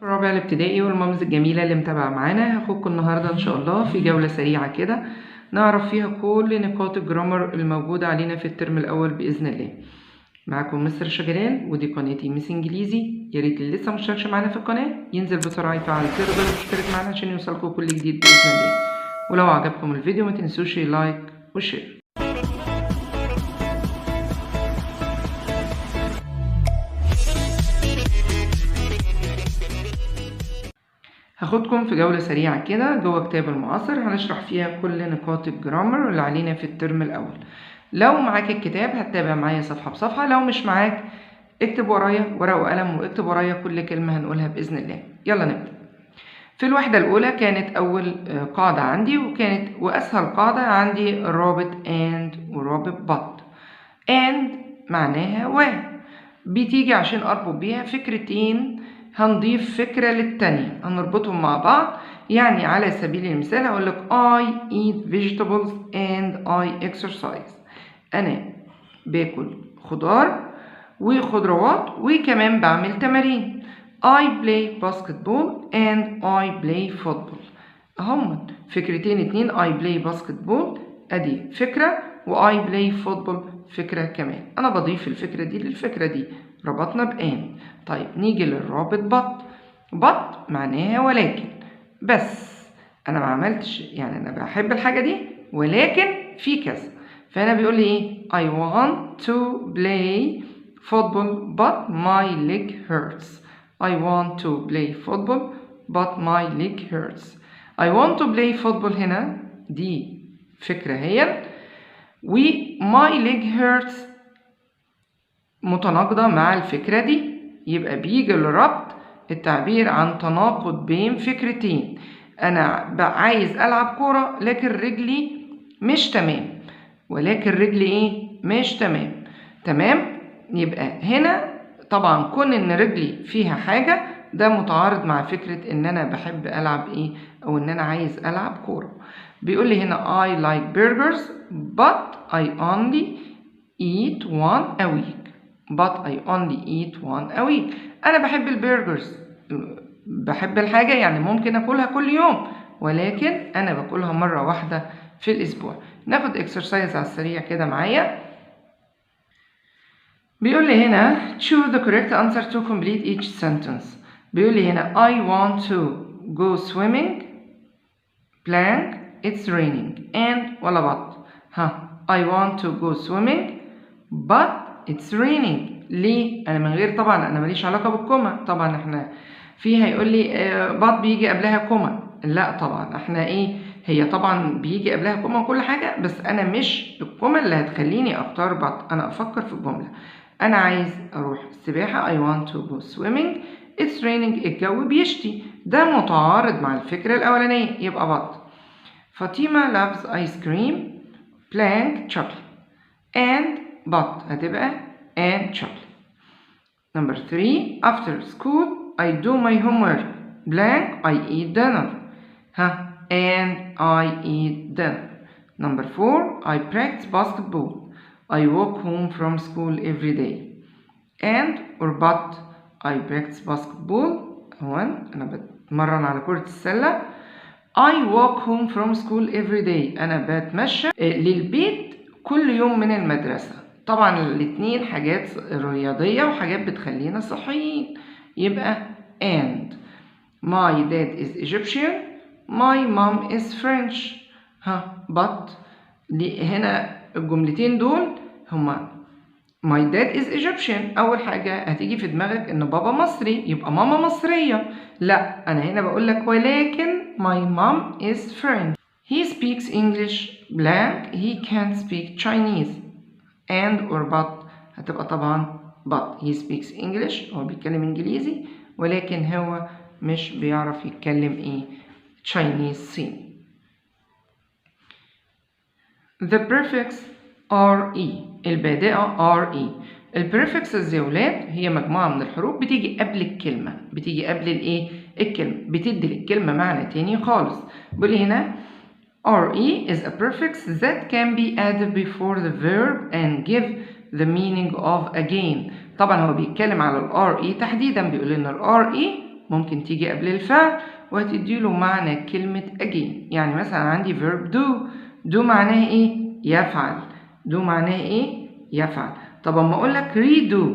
الرابع الابتدائي وال moms الجميلة اللي متابعة معانا، هاخدكم النهاردة إن شاء الله في جولة سريعة كده نعرف فيها كل نقاط ال grammar الموجودة علينا في الترم الأول بإذن الله. معاكم مستر شجران ودي قناتي ميس إنجليزي. يا ريت اللي لسه مشتركش معانا في القناة ينزل بسرعة يفعل زر الجرس ويشترك معانا عشان يوصلكم كل جديد بإذن الله. ولو عجبكم الفيديو ما تنسوش like و share. هاخدكم في جولة سريعة كده جوه كتاب المعاصر هنشرح فيها كل نقاط ال grammar اللي علينا في الترم الأول. لو معاك الكتاب هتتابع معايا صفحة بصفحة، لو مش معاك اكتب ورايا ورقة وقلم واكتب ورايا كل كلمة هنقولها بإذن الله. يلا نبدأ. في الوحدة الأولى كانت أول قاعدة عندي وكانت وأسهل قاعدة عندي رابط and ورابط but. and معناها و، بتيجي عشان أربط بيها فكرتين، هنضيف فكرة للتانية هنربطهم مع بعض. يعني على سبيل المثال هقول لك I eat vegetables and I exercise. أنا باكل خضار وخضروات وكمان بعمل تمارين. I play basketball and I play football. هم فكرتين اتنين، I play basketball ادي فكرة و I play football فكرة كمان. أنا بضيف الفكرة دي للفكرة دي، ربطنا ب and. طيب نيجي للرابط but. but معناها ولكن، بس أنا ما عملتش، يعني أنا بحب الحاجة دي ولكن في كذا. فأنا بيقول لي إيه؟ I want to play football but my leg hurts. I want to play football but my leg hurts. I want to play football هنا دي فكرة هي، و my leg hurts متناقضة مع الفكرة دي، يبقى بيجي الربط التعبير عن تناقض بين فكرتين. أنا عايز ألعب كورة لكن رجلي مش تمام، ولكن رجلي إيه؟ مش تمام. تمام؟ يبقى هنا طبعا كون إن رجلي فيها حاجة ده متعارض مع فكرة إن أنا بحب ألعب إيه؟ أو إن أنا عايز ألعب كورة. بيقول لي هنا I like burgers but I only eat one a week. But I only eat one a week. أنا بحب ال burgers، بحب الحاجة يعني ممكن أكلها كل يوم، ولكن أنا باكلها مرة واحدة في الأسبوع. ناخد exercise على السريع كده معايا. بيقول لي هنا choose the correct answer to complete each sentence. بيقول لي هنا I want to go swimming blank it's raining and ولا but. ها I want to go swimming but it's raining. ليه؟ أنا من غير طبعا أنا ماليش علاقة بال comma، طبعا احنا فيها يقول لي but بيجي قبلها comma، لا طبعا احنا ايه هي طبعا بيجي قبلها comma وكل حاجة، بس أنا مش ال comma اللي هتخليني أختار but، أنا أفكر في الجملة. أنا عايز أروح السباحة I want to go swimming it's raining الجو بيشتي، ده متعارض مع الفكرة الأولانية يبقى but. فاطمة loves ice cream blank chocolate and but هتبقى and chocolate. Number 3 after school I do my homework blank I eat dinner. ها and I eat dinner. Number 4 I practice basketball. I walk home from school every day. And or but I practice basketball. هون أنا بتمرن على كرة السلة. I walk home from school every day. أنا بتمشى للبيت كل يوم من المدرسة. طبعا الاتنين حاجات رياضية وحاجات بتخلينا صحيين، يبقى and. My dad is Egyptian. My mom is French. ها but هنا الجملتين دول هما my dad is Egyptian. أول حاجة هتيجي في دماغك إن بابا مصري يبقى ماما مصرية، لا أنا هنا بقول لك ولكن my mom is French. He speaks English blank he can't speak Chinese. And or but هتبقى طبعا but. He speaks English هو بيتكلم إنجليزي ولكن هو مش بيعرف يتكلم إيه Chinese صيني. The prefix RE البادئة RE. ال prefixes يا ولاد هي مجموعة من الحروف بتيجي قبل الكلمة، بتيجي قبل الإيه؟ الكلمة، بتدي للكلمة معنى تاني خالص. بيقول لي هنا RE is a prefix that can be added before the verb and give the meaning of again. طبعا هو بيتكلم على ال RE تحديدا، بيقول لنا ال RE ممكن تيجي قبل الفعل وهتديله معنى كلمة again. يعني مثلا عندي verb do، do معناه ايه؟ يفعل. do معناه ايه؟ يفعل. طب اما اقول لك redo،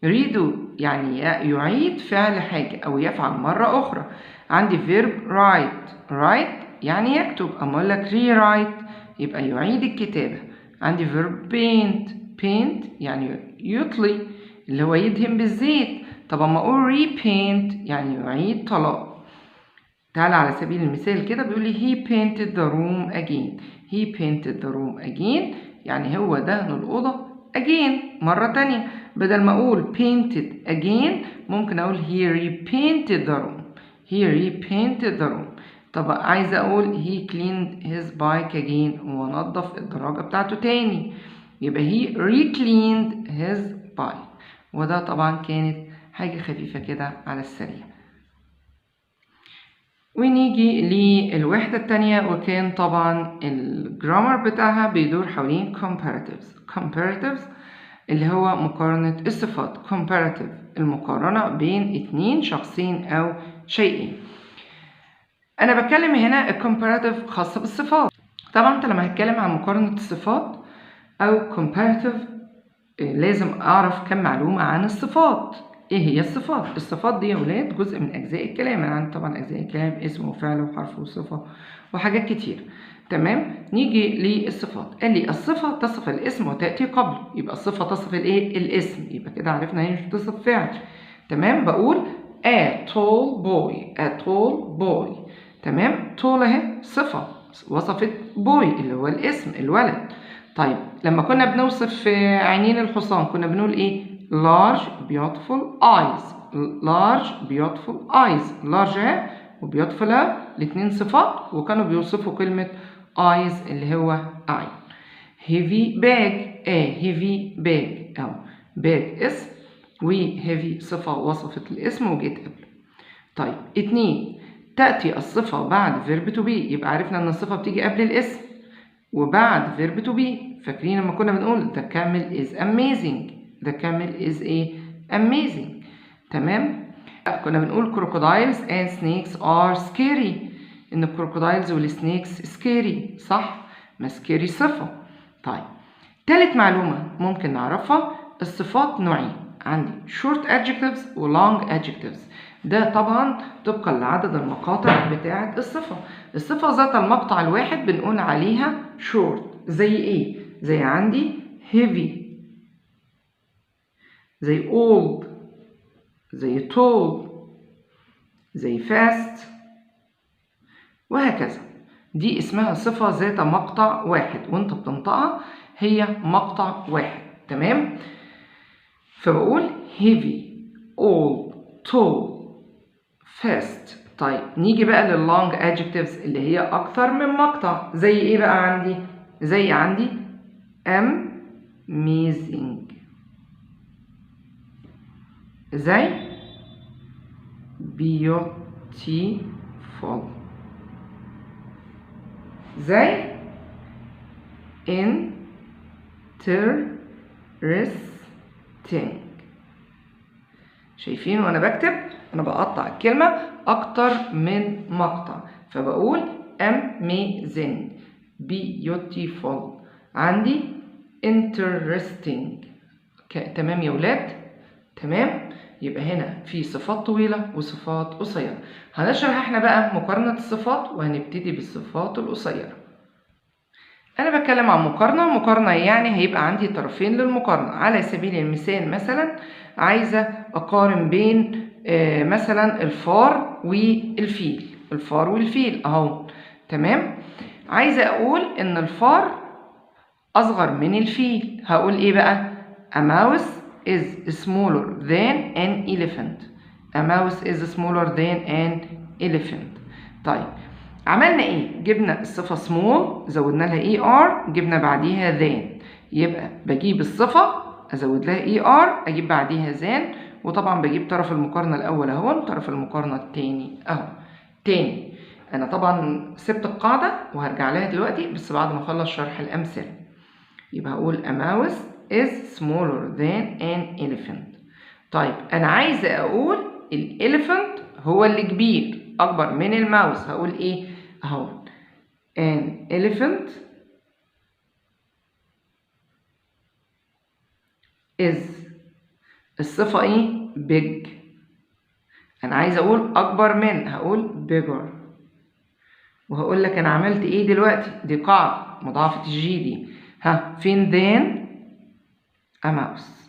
redo يعني يعيد فعل حاجة او يفعل مرة اخرى. عندي verb write، write يعني يكتب، اما اقول لك rewrite يبقى يعيد الكتابة. عندي verb paint، paint يعني يطلي اللي هو يدهن بالزيت. طب اما اقول repaint يعني يعيد طلاء. تعالى على سبيل المثال كده بيقول لي he painted the room again. he painted the room again يعني هو دهن الأوضة again مرة تانية. بدل ما أقول painted again ممكن أقول he repainted the room. he repainted the room. طب عايزة أقول he cleaned his bike again، ونظف الدراجة بتاعته تاني، يبقى he recleaned his bike. وده طبعا كانت حاجة خفيفة كده على السريع. ونيجي للوحدة التانية، وكان طبعا الجرامر بتاعها بيدور حوالين comparatives. comparatives اللي هو مقارنة الصفات، comparative المقارنة بين اتنين شخصين أو شيئين. أنا بتكلم هنا comparative خاصة بالصفات. طبعا أنت لما هتكلم عن مقارنة الصفات أو comparative لازم أعرف كم معلومة عن الصفات. إيه هي الصفات؟ الصفات دي يا ولاد جزء من أجزاء الكلام. أنا عندي طبعا أجزاء الكلام اسم وفعل وحرف وصفة وحاجات كتير. تمام؟ نيجي للصفات. قال لي الصفة تصف الاسم وتأتي قبله، يبقى الصفة تصف الإيه؟ الاسم. يبقى كده عرفنا هي مش بتصف فعل. تمام؟ بقول a tall boy، a tall boy. تمام؟ tall أهي صفة وصفت boy اللي هو الاسم الولد. طيب لما كنا بنوصف عينين الحصان كنا بنقول إيه؟ large beautiful eyes، large beautiful eyes. large اهي و beautiful اهي، الاتنين صفات وكانوا بيوصفوا كلمة eyes اللي هو عين. heavy bag، heavy bag اهو، bag اسم و heavy صفة وصفت الاسم وجيت قبله. طيب اتنين، تأتي الصفة بعد verb to be، يبقى عرفنا ان الصفة بتيجي قبل الاسم وبعد verb to be. فاكرين لما كنا بنقول the camel is amazing، the camel is ايه؟ amazing. تمام؟ كنا بنقول crocodiles and snakes are scary، ان ال crocodiles وال snakes scary، صح؟ ما scary صفة. طيب تالت معلومة ممكن نعرفها، الصفات نوعين، عندي short adjectives و long adjectives. ده طبعا طبقا لعدد المقاطع بتاعة الصفة. الصفة ذات المقطع الواحد بنقول عليها short، زي ايه؟ زي عندي heavy، زي old، زي tall، زي fast، وهكذا. دي اسمها صفة ذات مقطع واحد، وانت بتنطقها هي مقطع واحد. تمام؟ فبقول heavy، old، tall، fast. طيب نيجي بقى لل long adjectives اللي هي أكتر من مقطع. زي إيه بقى عندي؟ زي عندي amazing، زي beautiful، زي interesting. شايفين وانا بكتب انا بقطع الكلمة اكتر من مقطع، فبقول amazing، beautiful، عندي interesting. تمام يا ولاد؟ تمام. يبقى هنا في صفات طويلة وصفات قصيرة. هنشرح احنا بقى مقارنة الصفات، وهنبتدي بالصفات القصيرة. أنا بتكلم عن مقارنة، مقارنة يعني هيبقى عندي طرفين للمقارنة. على سبيل المثال مثلا عايزة أقارن بين مثلا الفار والفيل، الفار والفيل أهو. تمام. عايزة أقول إن الفار أصغر من الفيل، هقول إيه بقى؟ A mouse is smaller than an elephant. A mouse is smaller than an elephant. طيب عملنا ايه؟ جبنا الصفة small زودنا لها er، جبنا بعديها than، يبقى بجيب الصفة ازود لها er اجيب بعديها than، وطبعا بجيب طرف المقارنة الاول اهو وطرف المقارنة التاني اهو. تاني انا طبعا سبت القاعدة وهرجع لها دلوقتي بس بعد ما اخلص شرح الامثلة. يبقى هقول a mouse is smaller than an elephant. طيب انا عايزة اقول ال elephant هو اللي كبير أكبر من الماوس، هقول إيه؟ أهو an elephant is الصفة إيه؟ big. أنا عايز أقول أكبر من، هقول bigger. وهقول لك أنا عملت إيه دلوقتي؟ دي قاعدة مضاعفة ال g دي. ها فين than a mouse.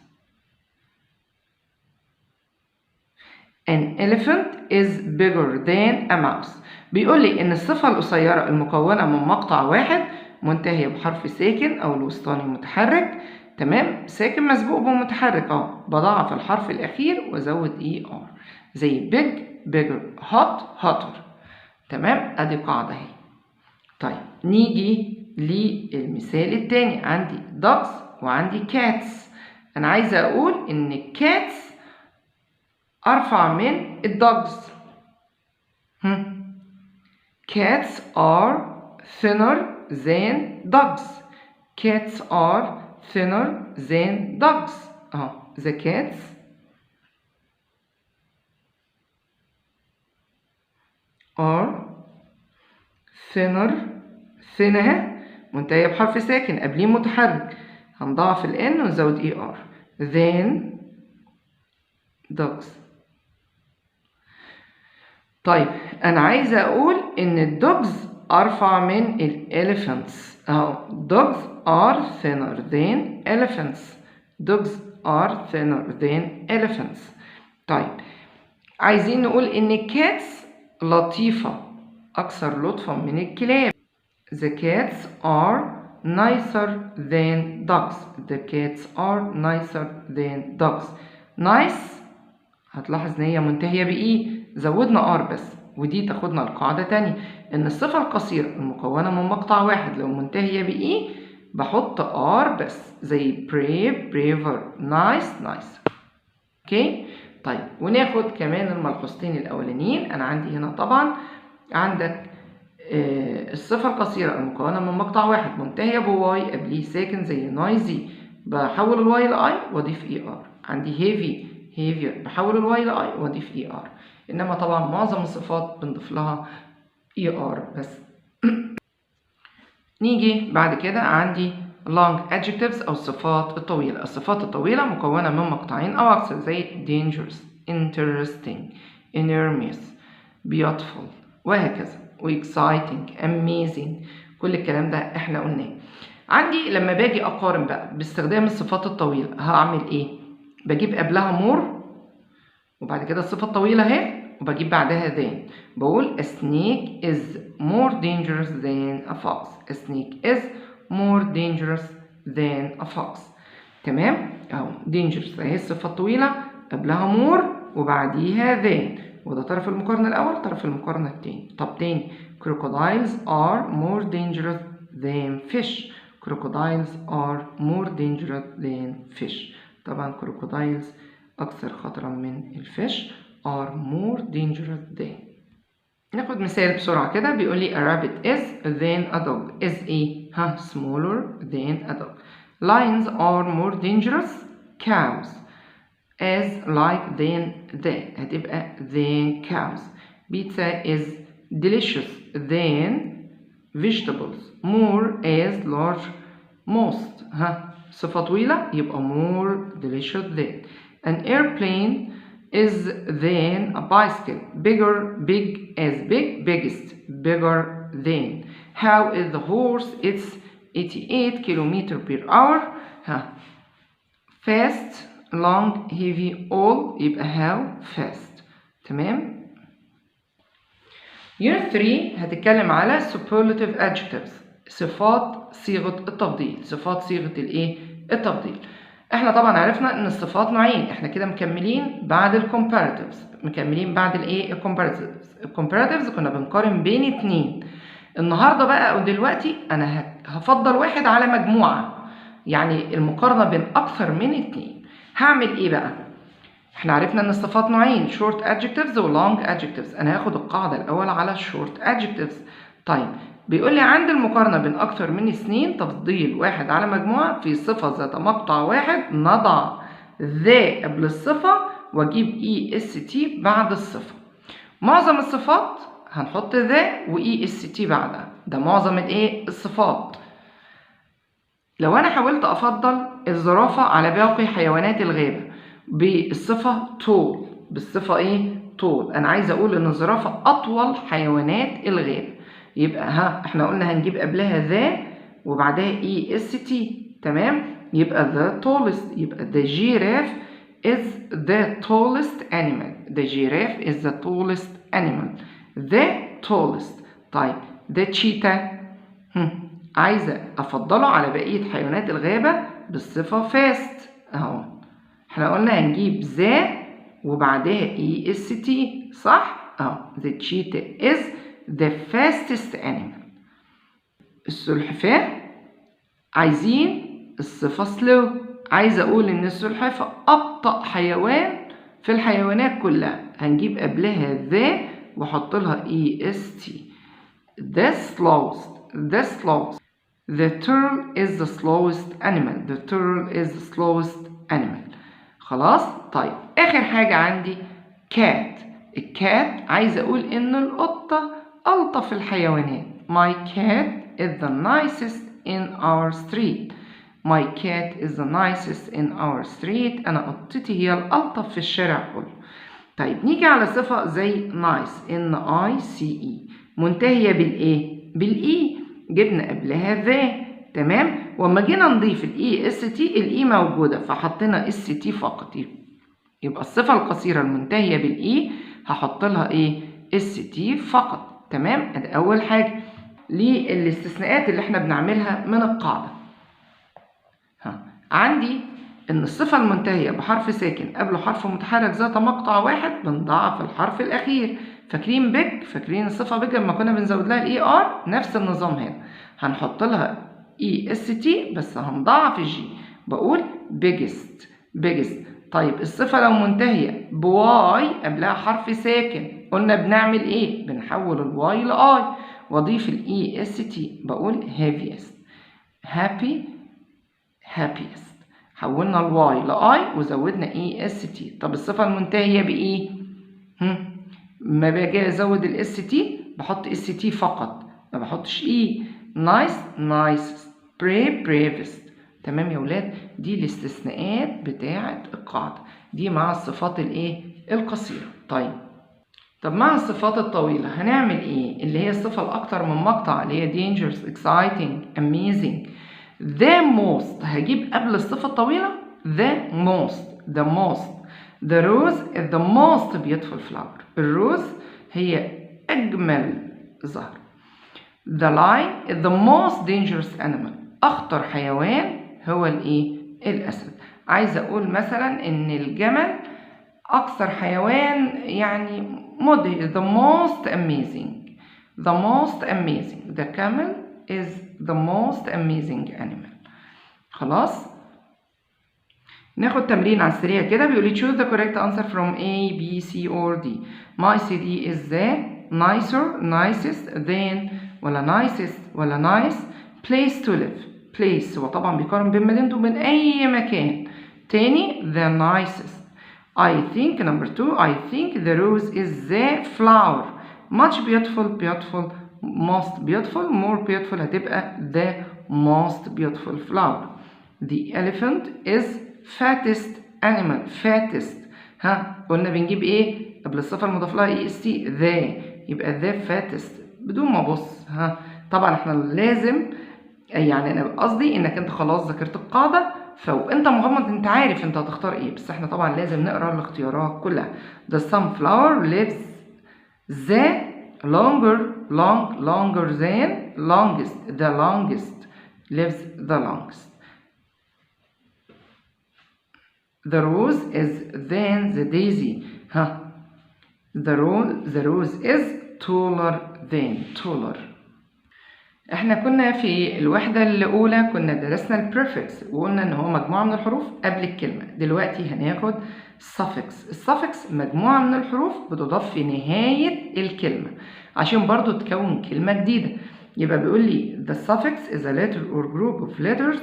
An elephant is bigger than a mouse. بيقول لي إن الصفة القصيرة المكونة من مقطع واحد منتهية بحرف ساكن أو الوسطاني متحرك، تمام، ساكن مسبوق بمتحرك أهو، بضاعف الحرف الأخير وأزود ER زي big bigger hot hotter. تمام، أدي قاعدة أهي. طيب نيجي للمثال التاني، عندي dogs وعندي cats. أنا عايزة أقول إن cats أرفع من ال dogs. Cats are thinner than dogs. Cats are thinner than dogs. أهو the cats are thinner، thin أهي منتهية بحرف ساكن قبليه متحرك، هنضاعف ال N ونزود ER than dogs. طيب أنا عايزة أقول إن ال dogs أرفع من ال elephants. أهو dogs are thinner than elephants. Dogs are thinner than elephants. طيب عايزين نقول إن cats لطيفة، أكثر لطفا من الكلاب. The cats are nicer than dogs. The cats are nicer than dogs. Nice هتلاحظ إن هي منتهية بإيه؟ زودنا R بس، ودي تاخدنا لقاعدة تانية إن الصفة القصيرة المكونة من مقطع واحد لو منتهية بإيه بحط R بس، زي brave braver nice nice. okay؟ طيب وناخد كمان الملحوظتين الأولانيين. أنا عندي هنا طبعا عندك الصفة القصيرة المكونة من مقطع واحد منتهية ب Y قبليه ساكن زي noisy، بحول ال Y ل I وأضيف ER. عندي heavy heavier، بحول ال Y ل I وأضيف ER. إنما طبعا معظم الصفات بنضيف لها ER بس. نيجي بعد كده عندي long adjectives أو الصفات الطويلة. الصفات الطويلة مكونة من مقطعين أو أكثر زي dangerous، interesting، enormous، beautiful وهكذا، و exciting، amazing. كل الكلام ده احنا قلناه. عندي لما باجي أقارن بقى باستخدام الصفات الطويلة هعمل إيه؟ بجيب قبلها more وبعد كده الصفة الطويلة اهي وبجيب بعدها than. بقول a snake is more dangerous than a fox. A snake is more dangerous than a fox. تمام؟ اهو dangerous اهي الصفة الطويلة قبلها more وبعديها than، وده طرف المقارنة الأول، طرف المقارنة التاني. طب تاني crocodiles are more dangerous than fish. Crocodiles are more dangerous than fish. طبعا crocodiles أكثر خطرا من ال fish، are more dangerous than. ناخد مثال بسرعة كده، بيقول لي a rabbit is than a dog. Is ايه؟ ها smaller than a dog. Lions are more dangerous cows. As like than the هتبقى than cows. Pizza is delicious than vegetables. More as large most. ها صفة طويلة يبقى more delicious than. An airplane is than a bicycle. Bigger, big as big, biggest, bigger than. How is the horse? It's 88 kilometer per hour. ها fast, long, heavy, all يبقى how fast. تمام. Unit 3 هتتكلم على superlative adjectives، صفات صيغة التفضيل، صفات صيغة الايه؟ التفضيل. احنا طبعا عرفنا ان الصفات نوعين، احنا كده مكملين بعد ال comparatives، مكملين بعد الايه؟ ال comparatives. ال comparatives كنا بنقارن بين اتنين. النهارده بقى او دلوقتي انا هفضل واحد على مجموعه، يعني المقارنه بين اكثر من اتنين. هعمل ايه بقى؟ احنا عرفنا ان الصفات نوعين، short adjectives و long adjectives. انا هاخد القاعده الاول على short adjectives. طيب بيقول لي عند المقارنة بين أكثر من اثنين تفضيل واحد على مجموعة في صفة ذات مقطع واحد نضع the قبل الصفة واجيب EST بعد الصفة. معظم الصفات هنحط the و est بعدها، ده معظم الايه؟ الصفات. لو انا حاولت افضل الزرافة على باقي حيوانات الغابة بالصفة tall، بالصفة ايه؟ tall. انا عايز اقول ان الزرافة اطول حيوانات الغابة، يبقى ها احنا قلنا هنجيب قبلها the وبعدها est، تمام؟ يبقى the tallest، يبقى the giraffe is the tallest animal. The giraffe is the tallest animal. The tallest. طيب the cheetah، عايزة أفضله على بقية حيوانات الغابة بالصفة fast أهو. احنا قلنا هنجيب the وبعدها est، صح؟ أهو the cheetah is the fastest animal. السلحفاة عايزين الصفة slow، عايز أقول إن السلحفاة أبطأ حيوان في الحيوانات كلها، هنجيب قبلها the وأحط لها est. The slowest, the slowest. The turtle is the slowest animal. The turtle is the slowest animal. خلاص؟ طيب آخر حاجة عندي cat. ال cat عايز أقول إن القطة ألطف الحيوانات. My cat is the nicest in our street. My cat is the nicest in our street. أنا قطتي هي الألطف في الشارع كله. طيب نيجي على صفة زي nice، N I C E، منتهية بالإيه؟ بال E، جبنا قبلها the، تمام؟ وأما جينا نضيف ال est، ال E موجودة فحطينا st فقط. يبقى الصفة القصيرة المنتهية بال E هحط لها إيه؟ st فقط، تمام؟ أدي أول حاجة للاستثناءات اللي احنا بنعملها من القاعدة. ها عندي إن الصفة المنتهية بحرف ساكن قبله حرف متحرك ذات مقطع واحد بنضعف الحرف الأخير. فاكرين big؟ فاكرين الصفة big لما كنا بنزود لها ال er؟ نفس النظام هنا، هنحط لها est بس هنضعف ال g، بقول biggest، biggest. طيب الصفة لو منتهية ب y قبلها حرف ساكن قلنا بنعمل ايه؟ بنحول ال y ل i واضيف ال est، بقول heaviest، happy، happiest. حولنا ال y ل i وزودنا est. طب الصفة المنتهية ب e؟ ما باجي ازود ال st بحط st فقط، ما بحطش e. nice، nicest، brave، bravest. تمام يا ولاد؟ دي الاستثناءات بتاعة القاعدة دي مع الصفات الايه؟ القصيرة. طيب طب مع الصفات الطويلة هنعمل ايه؟ اللي هي الصفة الأكتر من مقطع اللي هي dangerous، exciting، amazing. The most، هجيب قبل الصفة الطويلة the most، the most. The rose is the most beautiful flower. ال rose هي أجمل زهرة. The lion is the most dangerous animal. أخطر حيوان هو الإيه؟ الأسد. عايز أقول مثلا إن الجمل أكثر حيوان يعني مدهش، the most amazing، the most amazing. The camel is the most amazing animal. خلاص؟ ناخد تمرين على السريع كده، بيقول لي choose the correct answer from A, B, C or D. My city is the nicer, nicest than ولا nicest ولا nice place to live. place هو طبعا بيقارن بين مدينته وبين أي مكان تاني، the nicest. I think number two، I think the rose is the flower much beautiful، beautiful، most beautiful، more beautiful، هتبقى the most beautiful flower. The elephant is fattest animal. fattest، ها قلنا بنجيب ايه قبل الصفة المضاف لها est؟ the، يبقى the fattest بدون ما ابص. ها طبعا احنا لازم يعني انا قصدي انك انت خلاص ذاكرت القاعدة، فوانت مغمض انت عارف انت هتختار ايه، بس احنا طبعا لازم نقرا الاختيارات كلها. The sunflower lives the longer، long، longer than، longest، the longest، lives the longest. The rose is than the daisy. ها the rose is taller than، taller. احنا كنا في الوحدة الأولى كنا درسنا ال prefix وقلنا إن هو مجموعة من الحروف قبل الكلمة. دلوقتي هناخد suffix. ال suffix مجموعة من الحروف بتضاف في نهاية الكلمة عشان برضو تكون كلمة جديدة. يبقى بيقول لي the suffix is a letter or group of letters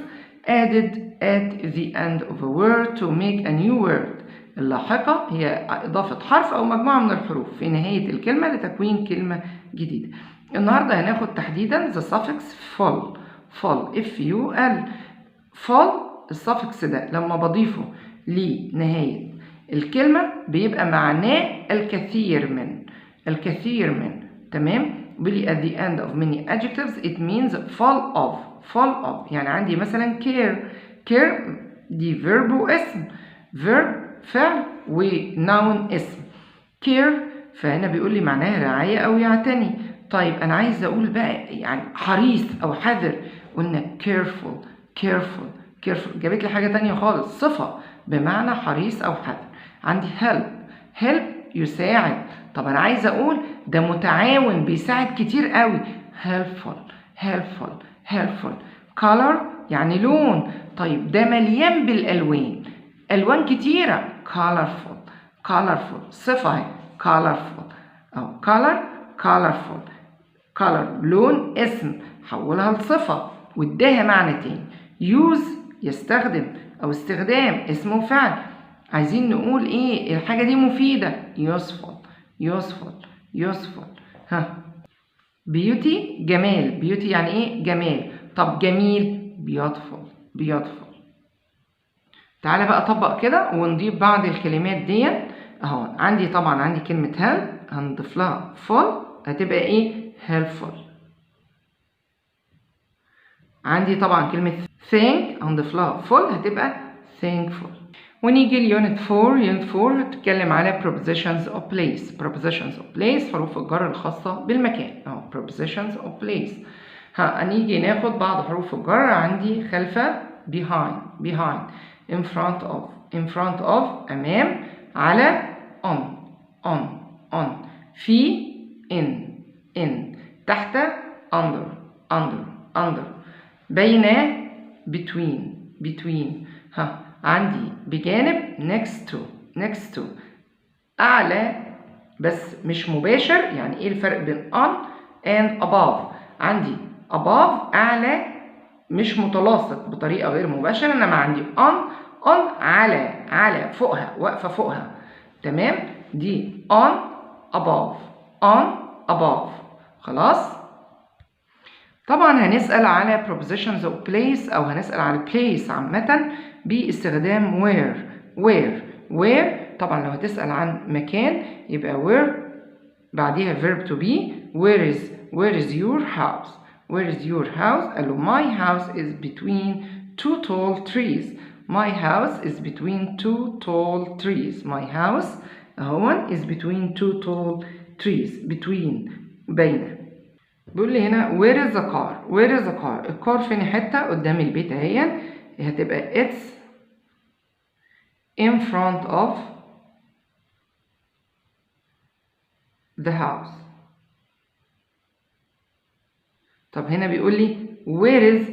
added at the end of a word to make a new word. اللاحقة هي إضافة حرف أو مجموعة من الحروف في نهاية الكلمة لتكوين كلمة جديدة. النهاردة هناخد تحديدا the suffix ful، ful F U L. ful ال suffix ده لما بضيفه لنهاية الكلمة بيبقى معناه الكثير من، الكثير من. تمام؟ بيقول لي at the end of many adjectives it means full of، full of. يعني عندي مثلا care، care دي verb واسم، verb فعل و noun اسم، care فهنا بيقول لي معناها رعاية أو يعتني. طيب أنا عايز أقول بقى يعني حريص أو حذر، قلنا careful، careful، careful. جابت لي حاجة تانية خالص، صفة بمعنى حريص أو حذر. عندي help، help يساعد. طب أنا عايز أقول ده متعاون بيساعد كتير قوي، helpful، helpful، helpful. color يعني لون، طيب ده مليان بالألوان، ألوان كتيرة، colorful، colorful صفة اهي، colorful أو color، colorful، color لون اسم حولها لصفة واداها معنى تاني. use يستخدم أو استخدام اسم وفعل، عايزين نقول إيه الحاجة دي مفيدة، useful، useful، useful. ها beauty جمال، beauty يعني إيه جمال، طب جميل beautiful، beautiful. تعالى بقى طبق كده ونضيف بعض الكلمات دي اهو. عندي طبعا عندي كلمة help هنضيف لها ful هتبقى ايه helpful. عندي طبعا كلمة thank هنضيف لها ful هتبقى thankful. ونيجي ل unit 4. unit 4 هتتكلم على prepositions of place. prepositions of place حروف الجر الخاصة بالمكان اهو، prepositions of place. ها هنيجي ناخد بعض حروف الجر. عندي خلف behind، behind، in front of، in front of أمام، على on، on، on، في in، in، تحت under، under، under، بين between، between. ها عندي بجانب next to، next to، أعلى بس مش مباشر. يعني إيه الفرق بين on and above؟ عندي above أعلى مش متلاصق بطريقة غير مباشرة، إنما عندي on، on على، على فوقها، واقفة فوقها. تمام؟ دي on above، on above. خلاص؟ طبعا هنسأل على prepositions of place أو هنسأل على place عامة باستخدام where، where، where. طبعا لو هتسأل عن مكان يبقى where بعديها verb to be. where is، where is your house، where is your house. قال له my house is between two tall trees، my house is between two tall trees، my house اهون is between two tall trees، between بين. بيقول لي هنا where is the car، where is the car، ال car فين؟ حتة قدام البيت اهي، هتبقى it's in front of the house. طب هنا بيقول لي where is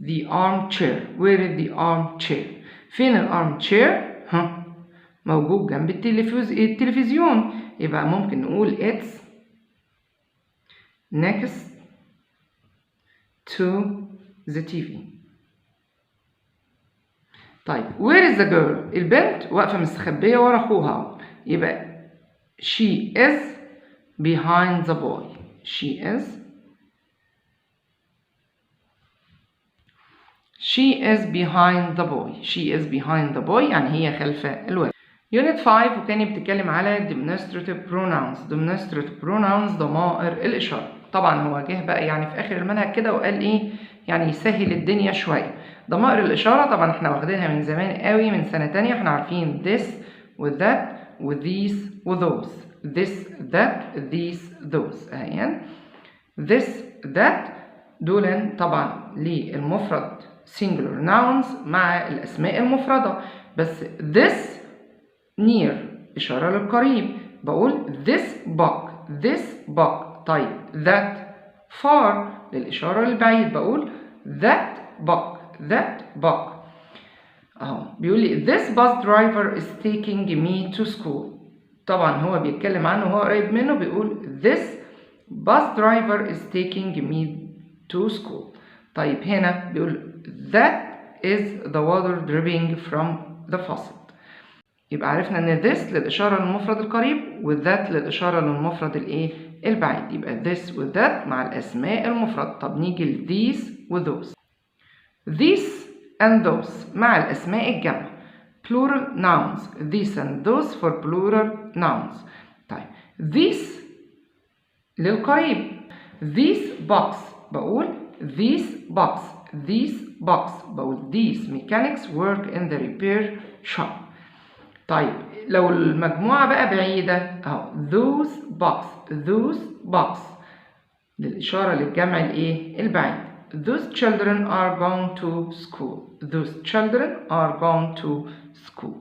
the armchair، where is the armchair، فين ال armchair؟ ها موجود جنب التلفزيون، يبقى ممكن نقول it's next to the TV. طيب where is the girl؟ البنت واقفة مستخبية ورا أخوها، يبقى she is behind the boy، she is، she is behind the boy، she is behind the boy يعني هي خلف الولد. Unit 5 وكان بتتكلم على demonstrative pronouns. demonstrative pronouns ضمائر الإشارة. طبعا هو جه بقى يعني في آخر المنهج كده وقال إيه يعني يسهل الدنيا شوية. ضمائر الإشارة طبعا احنا واخدينها من زمان قوي، من سنة تانية، احنا عارفين this و that و these و those، this that these those اهي. this that دول طبعا للمفرد singular nouns مع الأسماء المفردة، بس this near إشارة للقريب، بقول this book، this book. طيب that far للإشارة للبعيد، بقول that book، that book. أهو بيقول لي this bus driver is taking me to school. طبعا هو بيتكلم عنه وهو قريب منه، بيقول this bus driver is taking me to school. طيب هنا بيقول that is the water dripping from the faucet. يبقى عرفنا ان this للإشارة للمفرد القريب و that للإشارة للمفرد الايه؟ البعيد. يبقى this و that مع الأسماء المفرد. طب نيجي ل these و those. these and those مع الأسماء الجمع، plural nouns. these and those for plural nouns. طيب، these للقريب، these books، بقول these books، these books، بقول these mechanics work in the repair shop. طيب، لو المجموعة بقى بعيدة اهو، those books، those books للإشارة للجمع الإيه؟ البعيد. those children are going to school، those children are going to school.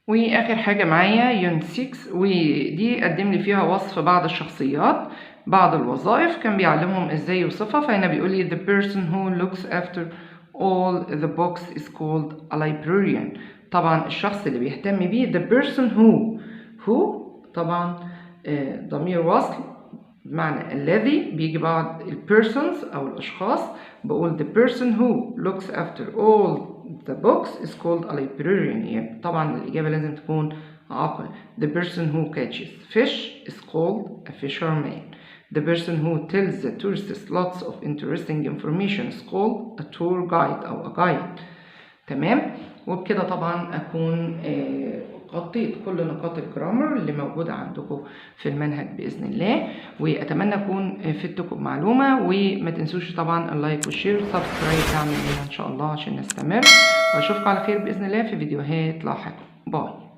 واخر حاجة معايا unit 6، ودي قدم لي فيها وصف بعض الشخصيات، بعض الوظائف، كان بيعلمهم ازاي يوصفها. فهنا بيقول لي the person who looks after all the books is called a librarian. طبعا الشخص اللي بيهتم بيه، the person who، who طبعا ضمير وصل بمعنى الذي، بيجي بعد ال persons أو الأشخاص. بقول the person who looks after all the books is called a librarian. يعني طبعا الإجابة لازم تكون عاقل. the person who catches fish is called a fisherman. the person who tells the tourists lots of interesting information is called a tour guide أو a guide. تمام، وبكده طبعا أكون غطيت كل نقاط ال grammar اللي موجودة عندكم في المنهج بإذن الله، وأتمنى أكون فدتكم بمعلومة. وما تنسوش طبعا ال like وال share وال subscribe، دعم لينا إن شاء الله عشان نستمر، وأشوفكم على خير بإذن الله في فيديوهات لاحقة. bye.